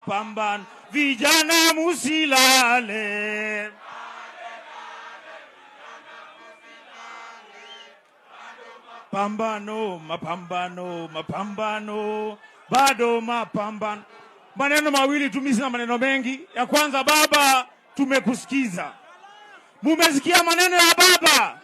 Mapambano, vijana musilale. Pambano, mapambano, mapambano, bado mapambano. Maneno mawili tu, mimi sina maneno mengi. Ya kwanza, baba, tumekusikiza. Mumesikia maneno ya baba,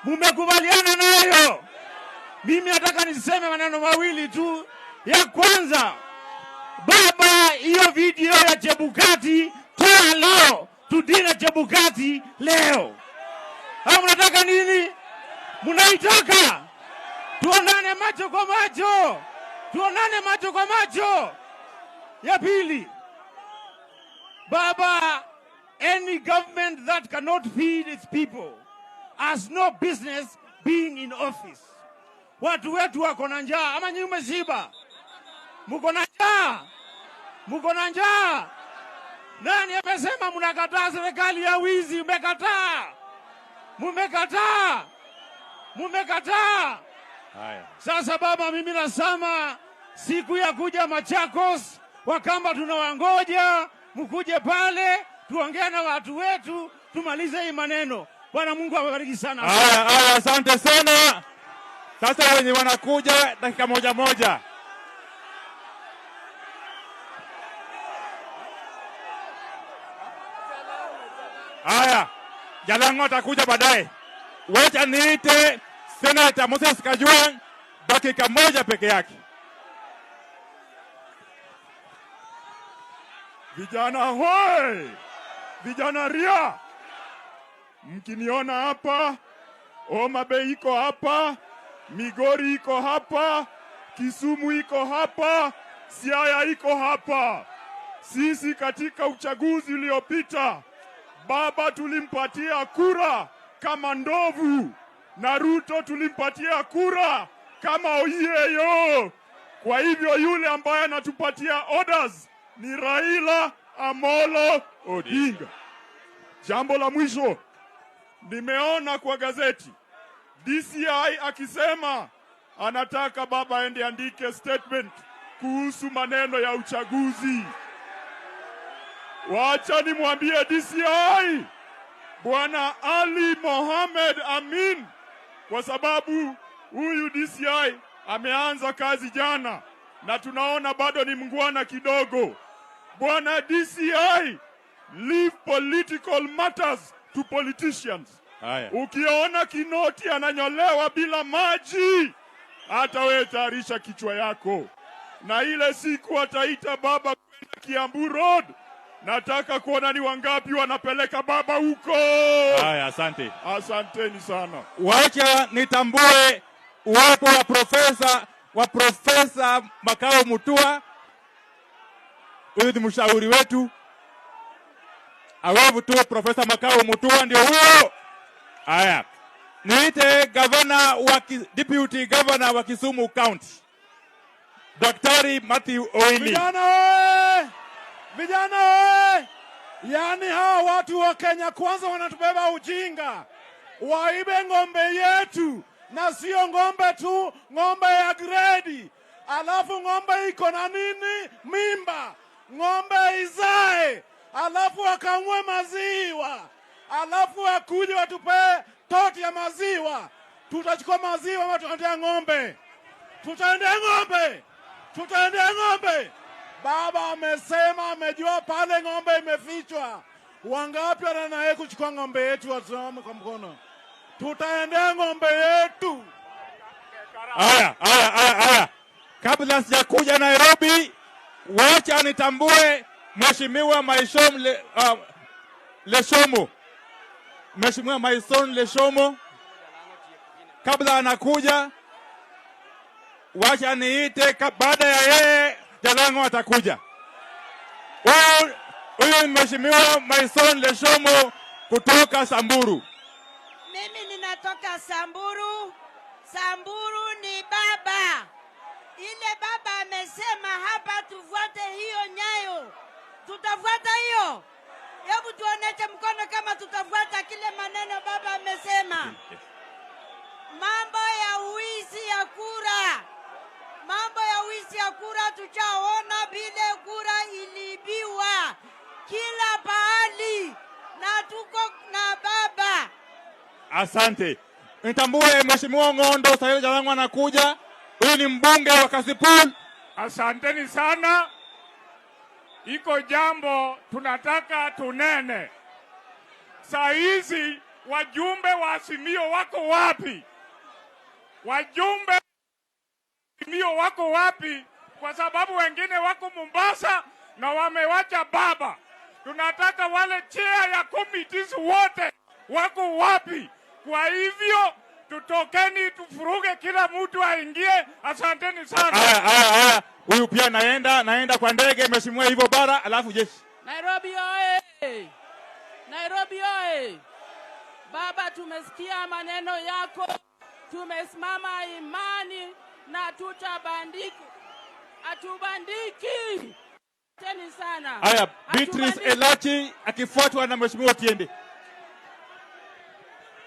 mumekubaliana nayo. Mimi nataka niseme maneno mawili tu. Ya kwanza, baba, hiyo video ya Chebukati toa leo, tudeal na Chebukati leo. Au mnataka nini? Mnaitaka tuonane macho kwa macho, tuonane macho kwa macho. Ya pili, baba, any government that cannot feed its people has no business being in office. Watu wetu wako na njaa, ama nyinyi mmeshiba? Mko na njaa? Mko na njaa? Nani amesema mnakataa serikali ya wizi? Mmekataa, mumekataa, mumekataa. Haya. Sasa baba, mimi nasema siku ya kuja Machakos, Wakamba tunawangoja, mkuje pale tuongee na watu wetu, tumalize hii maneno. Bwana Mungu awabariki sana. Haya, haya, asante sana. Sasa wenye wanakuja dakika moja moja. Haya, Jalango atakuja baadaye. Wacha niite Senator Moses Kajwang' dakika moja peke yake. Vijana hoi! Vijana ria! Mkiniona hapa, Homa Bay iko hapa, Migori iko hapa, Kisumu iko hapa, Siaya iko hapa. Sisi katika uchaguzi uliopita, baba tulimpatia kura kama ndovu na Ruto tulimpatia kura kama oyeyo. Kwa hivyo yule ambaye anatupatia orders ni Raila Amolo Odinga. Jambo la mwisho, nimeona kwa gazeti DCI akisema anataka baba aende andike statement kuhusu maneno ya uchaguzi. Wacha nimwambie DCI Bwana Ali Mohamed Amin, kwa sababu huyu DCI ameanza kazi jana na tunaona bado ni mngwana kidogo. Bwana DCI, leave political matters to politicians. Haya. Ukiona Kinoti ananyolewa bila maji, hata wewe tayarisha kichwa yako. Na ile siku ataita baba kwenda Kiambu Road, nataka kuona ni wangapi wanapeleka baba huko. Haya, asante. Asanteni sana. Wacha nitambue uwepo wa Profesa Makau Mutua. Huyu ni mshauri wetu. Awave tu Profesa Makau Mutua ndio huyo. Haya, niite gavana wa deputy governor wa Kisumu County, Daktari Matthew Owili. Vijana oye! Vijana oye! Yaani hawa watu wa Kenya Kwanza wanatubeba ujinga, waibe ng'ombe yetu, na sio ng'ombe tu, ng'ombe ya gredi, alafu ng'ombe iko na nini? Mimba. Ng'ombe izae, alafu wakamue maziwa, alafu wakuje watupee toti ya maziwa. Tutachukua maziwa ama tutaendea ng'ombe? Tutaendea ng'ombe, tutaendea ng'ombe. Baba amesema amejua pale ng'ombe imefichwa. Wangapi wananaye kuchukua ng'ombe yetu? Wasimame kwa mkono. Tutaendea ng'ombe yetu. Haya, haya, haya, haya. Kabla sijakuja Nairobi, wacha nitambue Mheshimiwa Maishom Leshomo. Mheshimiwa Maison Leshomo, kabla anakuja, wacha niite, baada ya yeye Jalango atakuja. Huyu ni Mheshimiwa Maison Leshomo kutoka Samburu. Mimi ninatoka Samburu. Samburu ni baba. Ile baba amesema hapa tufuate hiyo nyayo. Tutafuata hiyo? Hebu tuoneshe mkono kama tutafuata kile maneno baba amesema. Mambo ya wizi ya kura, mambo ya wizi ya kura tuchaona vile kura ili Tuko na baba. Asante. Nitambue Mheshimiwa Ng'ondo Sahil Jalango anakuja. Huyu ni mbunge wa Kasipul. Asanteni sana. Iko jambo tunataka tunene. Saa hizi wajumbe wa Azimio wako wapi? Wajumbe wa Azimio wako wapi? Kwa sababu wengine wako Mombasa na wamewacha baba. Tunataka wale chair ya committees wote wako wapi? Kwa hivyo tutokeni, tufuruge, kila mtu aingie. Asanteni sana. Haya, haya, haya. Huyu pia naenda kwa ndege Mheshimiwa hivyo bara, alafu jeshi. Nairobi oye! Nairobi oye! Baba, tumesikia maneno yako, tumesimama imani na tutabandika, hatubandiki. Asanteni sana. Haya, Beatrice Hatubandiki. Elachi akifuatwa na Mheshimiwa Tiende.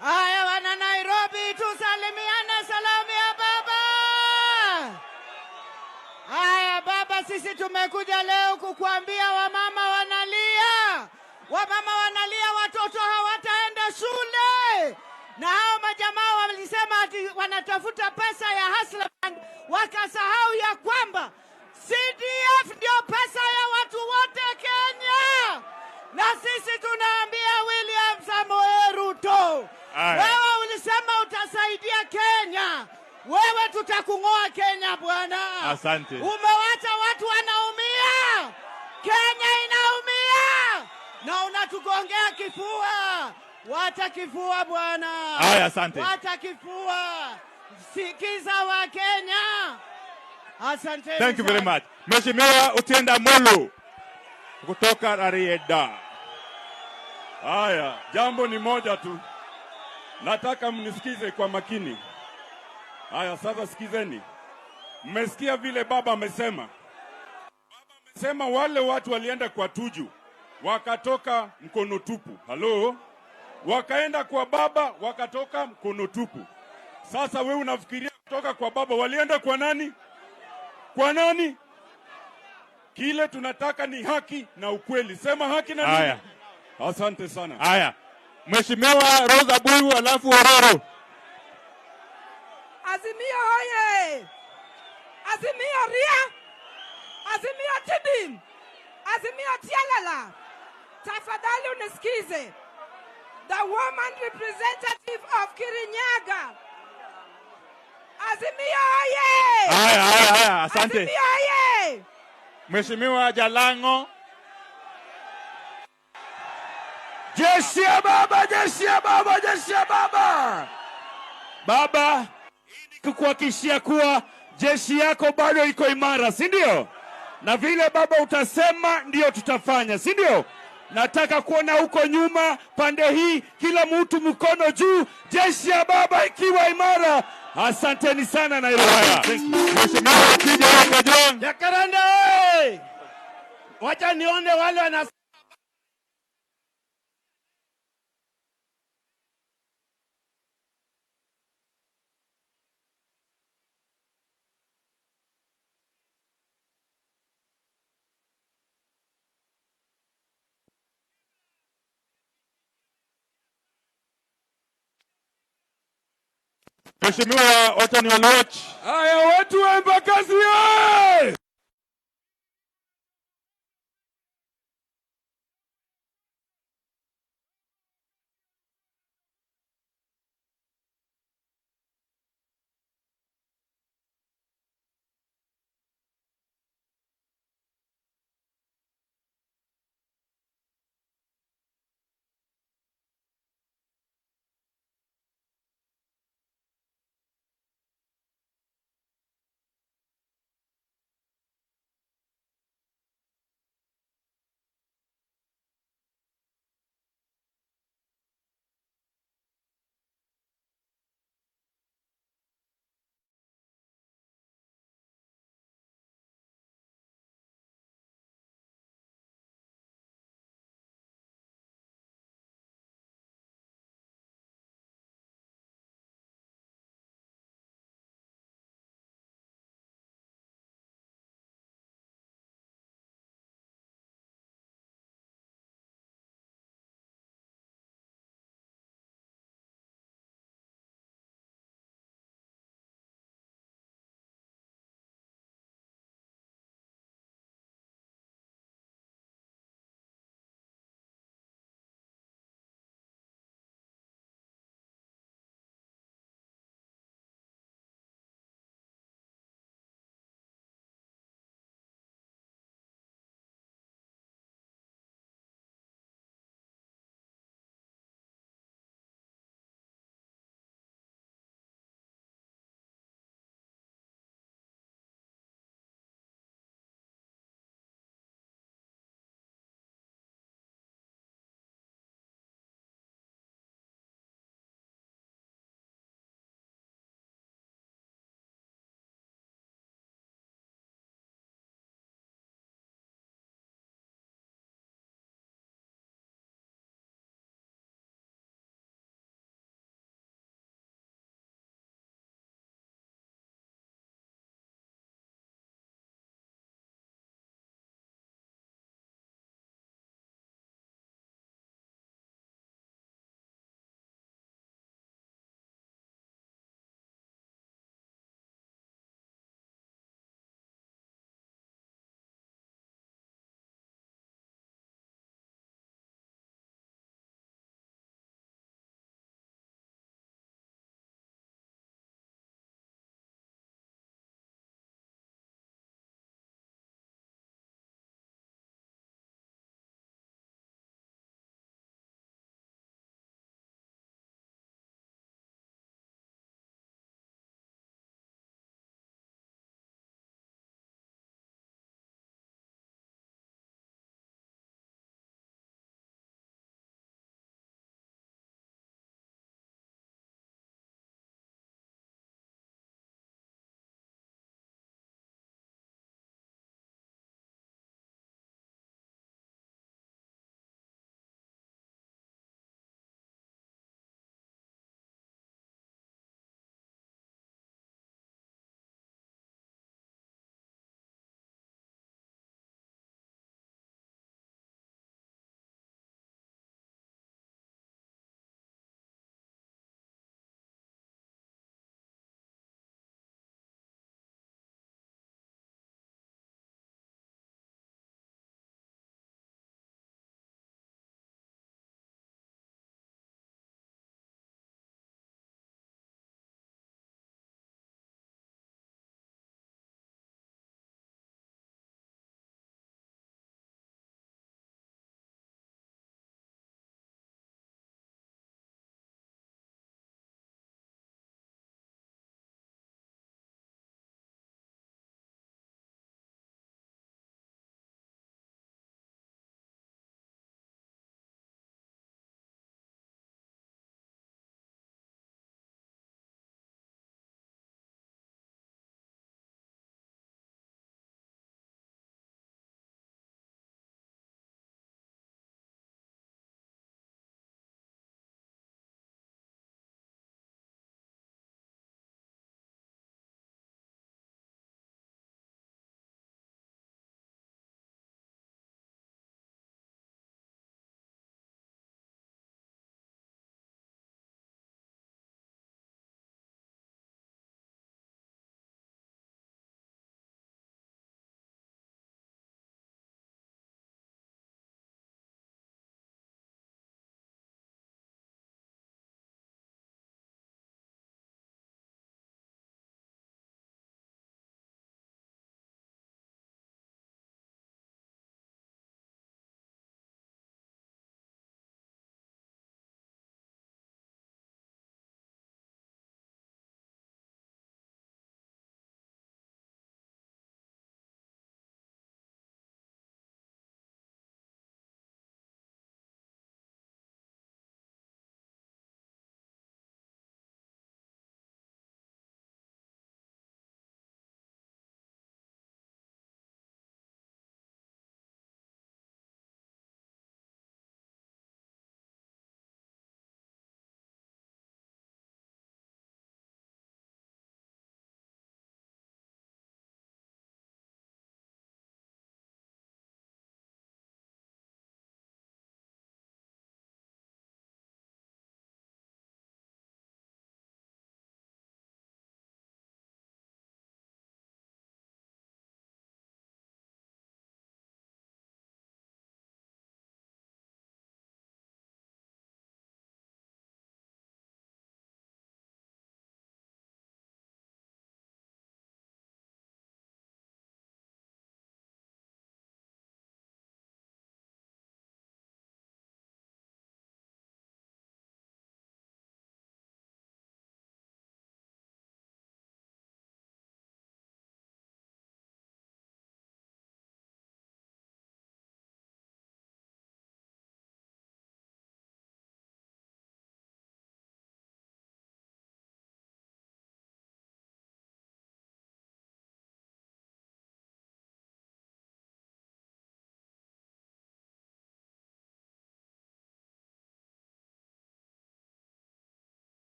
Haya, wana Nairobi, tusalimiane salamu ya baba. Haya baba, sisi tumekuja leo kukuambia wamama wanalia, wamama wanalia, watoto hawataenda shule. Na hao majamaa walisema ati wanatafuta pesa ya Hustler Fund, wakasahau ya kwamba CDF ndio pesa ya watu wote Kenya. Na sisi tunaambia William Samoei Ruto, Aya. wewe ulisema utasaidia Kenya, wewe tutakung'oa Kenya bwana. Asante. Umewacha watu wanaumia, Kenya inaumia, na unatugongea kifua. Wacha kifua bwana. Aya, asante. Wacha kifua, sikiza wa Kenya. Asante. Thank you very much. Mheshimiwa Otiende Amollo kutoka Rarieda. Haya, jambo ni moja tu, nataka mnisikize kwa makini. Haya, sasa sikizeni. Mmesikia vile baba amesema. Baba amesema wale watu walienda kwa Tuju wakatoka mkono tupu. Halo, wakaenda kwa baba wakatoka mkono tupu. Sasa we unafikiria kutoka kwa baba walienda kwa nani? Kwa nani? Kile tunataka ni haki na ukweli. Sema haki na nini? Haya. Asante sana. Haya. Mheshimiwa Rosa Buyu alafu Ororo. Azimio hoye! Azimio ria! Azimio tibim! Azimio tialala! Tafadhali unisikize. The woman representative of Kirinyaga. Azimio hoye! Haya, haya, haya, asante. Azimio hoye! Mheshimiwa Jalango. Jeshi ya baba, jeshi ya baba, jeshi ya baba. Baba, kukuhakikishia kuwa jeshi yako bado iko imara, si ndio? Na vile baba utasema ndio tutafanya, si ndio? Nataka kuona huko nyuma pande hii, kila mtu mkono juu, jeshi ya baba ikiwa imara. Asanteni sana Nairobi. Haya. Thank you. Mheshimiwa Kija Kajwang'. Jacaranda oye! Wacha nione wale wana Mheshimiwa Otoni Oluoch. Haya, watu wa Embakasi oye!